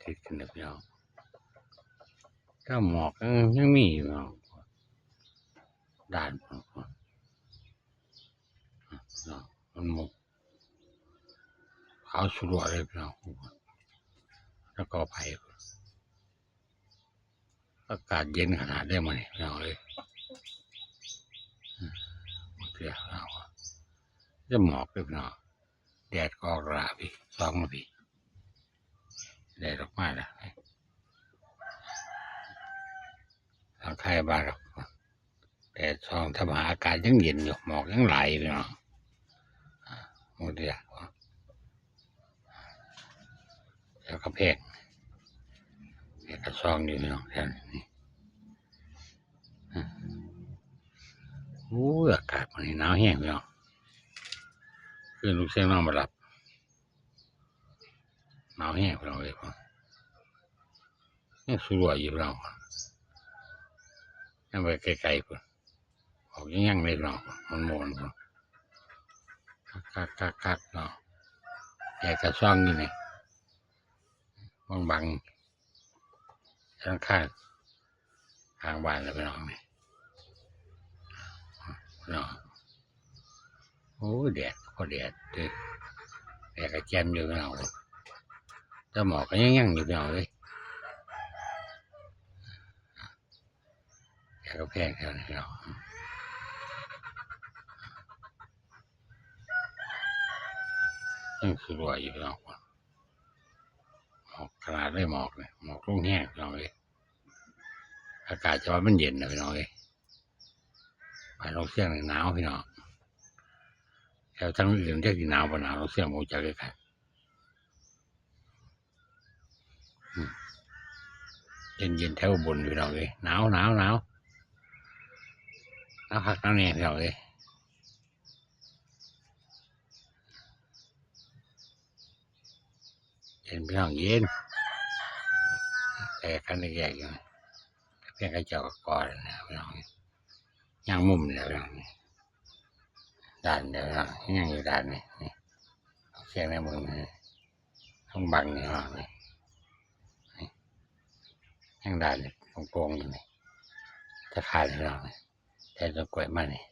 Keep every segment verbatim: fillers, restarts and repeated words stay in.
ติดกันเด้อพี่น้อง แต่หมอกยัง ยังมีอยู่เนาะ ด้าน เนาะ มันหมอก ขาวสลัวเลยพี่น้อง แล้วก็ไป อากาศเย็นขนาดได้มาเนี่ยพี่น้องเอ้ย อืม เสียเอา จะหมอกเลยพี่น้อง แดดก็ออกละพี่ สองละพี่ แดดออกมาละ ทางไทยบ้านเรา แดดส่อง ทำหาอากาศยังเย็นอยู่ หมอกยังไหลอยู่เนาะ อ่า หมดเลยอ่ะ แล้วก็แพง แดดก็ส่องอยู่เนาะ แถวนี้ อืม โอ้ย อากาศมันนี่หนาวแฮงพี่น้อง คืนลูกเสียงนอนบ่หลับ หนาวแฮงพี่น้องเอ้ย ยังสลัวอยู่พี่น้อง ยังไปไกลๆ พุ่น ออกยังๆ เลยพี่น้อง มันมวนพุ่น คักๆๆๆ เนาะ แดดก็ส่องอยู่นี่ บังๆ หลังคา ทางบ้านแล้วพี่น้องนี่ เนาะ โอ้ย แดดก็แดดเด้อ แดดก็แจ่มอยู่พี่น้องเอ้ย แต่หมอกก็ยังยังอยู่พี่น้องเอ้ย แดดก็แพงแถวนี้พี่น้อง ยังสลัวอยู่พี่น้อง หมอกขนาดเลย หมอกเนี่ย หมอกลงแฮงพี่น้องเอ้ย อากาศจะว่ามันเย็นนะพี่น้องเอ้ย บ้านโนนเสี้ยงนี่หนาวพี่น้อง แถวทางอื่นจักสิหนาวบ่หนาว โนนเสี้ยงบ่รู้จักคือกัน อืม เย็นๆ แถวอุบลพี่น้องเอ้ย หนาว หนาว หนาว หนาวคักหนาวแน่พี่น้องเอ้ย เย็นพี่น้องเย็น แต่คันได้แยกอยู่ เพียงเขาเจ้าก็กอดนะพี่น้อง ย่างมุมเดียวพี่น้อง ด้านเดียวพี่น้อง ยังอยู่ด้านนี้ นี่ เสียงในเมืองนี่ ต้องบังนี่พี่น้องนี่ นี่ ยังด้านนี้โป่งๆ อยู่นี่ จะขาดพี่น้องนี่ แต่ต้นกล้วยมานี่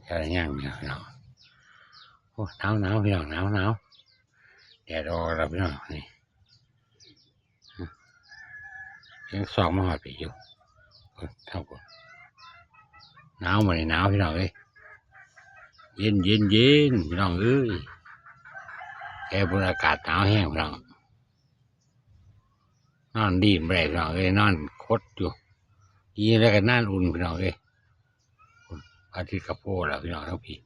แถวย่างพี่น้อง โอ้ หนาวหนาวพี่น้อง หนาวหนาว แดดออกแล้วพี่น้อง นี่ ยังส่องมาฮอดพี่อยู่ เท่ากัน หนาวมื้อนี้หนาวพี่น้องเอ้ย เย็นเย็นเย็นพี่น้องเอ้ย แต่บนอากาศหนาวแฮงพี่น้อง นอนดีบ่ได้พี่น้องเอ้ย นอนคดอยู่ อีแล้วก็นอนอุ่นพี่น้องเอ้ย พระอาทิตย์ก็โผล่แล้วพี่น้องทั้งพี่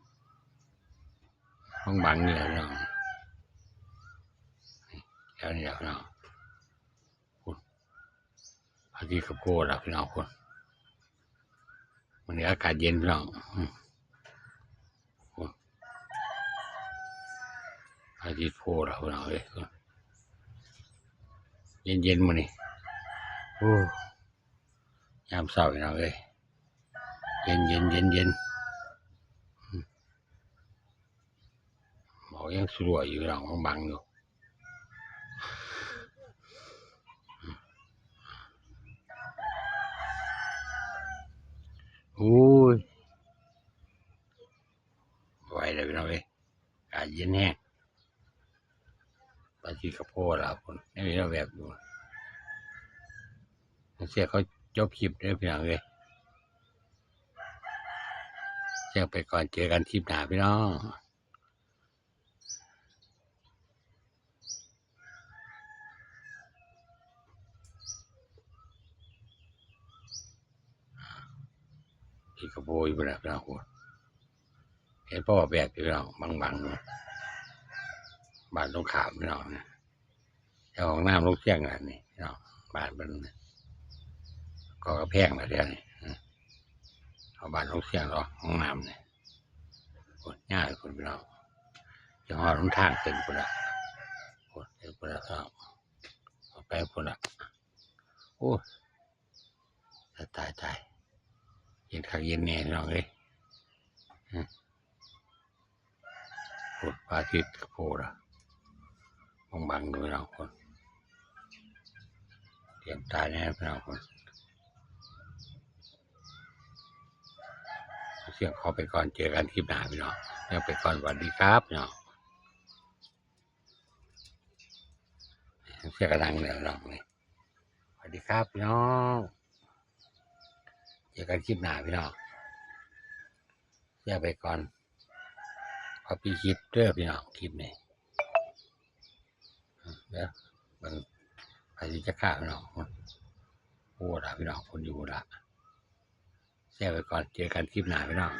ต้องบังนี่แหละพี่น้อง แถวนี้แหละพี่น้อง พระอาทิตย์ก็โผล่แล้วพี่น้อง คน มื้อนี้อากาศเย็นพี่น้อง อืม โอ้ พระอาทิตย์โผล่แล้วพี่น้องเอ้ย เย็นๆ มื้อนี้ โอ้ ยามเช้าพี่น้องเอ้ย เย็นๆ เย็นๆ อืม หมอกยังสลัวอยู่พี่น้อง บังๆ อยู่ โอ้ย บ่ไหวแล้วพี่น้องเอ้ย อากาศเย็นแฮง พระอาทิตย์ก็โผล่แล้วคน นี่เราแบบอยู่ เสียเขาจบคลิปเด้อพี่น้องเอ้ย เสียไปก่อน เจอกันคลิปหน้าพี่น้อง อีกกระโปรงอยู่นะพี่น้อง เห็นพ่อแบบอยู่พี่น้อง บังๆ อยู่ บ้านตรงข้ามพี่น้องนะ เจ้าของน้ำลูกเสี้ยงอันนี้พี่น้อง บ้านเป็น ก็กระแพงมาเดียวนี่ อืม เอาบ้านลูกเสี้ยงหรอ ห้องน้ำเนี่ย โอ้ย ง่ายคนพี่น้อง จะหอดหนทางเต็มคนละ โอ้ย เต็มคนละพี่น้อง เอาไปคนละ โอ้ย ตาย ตาย ตาย เย็นคักเย็นแน่พี่น้องเอ้ย อืม โอ้ย พระอาทิตย์ก็โผล่ละ บังๆ ดูพี่น้องคน เตรียมตาแน่พี่น้องคน เสี่ยงขอไปก่อน เจอกันคลิปหน้าพี่น้อง ยังไปก่อน สวัสดีครับพี่น้อง เสี่ยงกำลังเนี่ยพี่น้องนี่ สวัสดีครับพี่น้อง เจอกันคลิปหน้าพี่น้อง เสี่ยงไปก่อน ขอปิดคลิปเด้อพี่น้อง คลิปนี้ เดี๋ยวมันไปที่จะข้าพี่น้อง โอ้ล่ะพี่น้อง คนอยู่ล่ะ เสี่ยงไปก่อน เจอกันคลิปหน้าพี่น้อง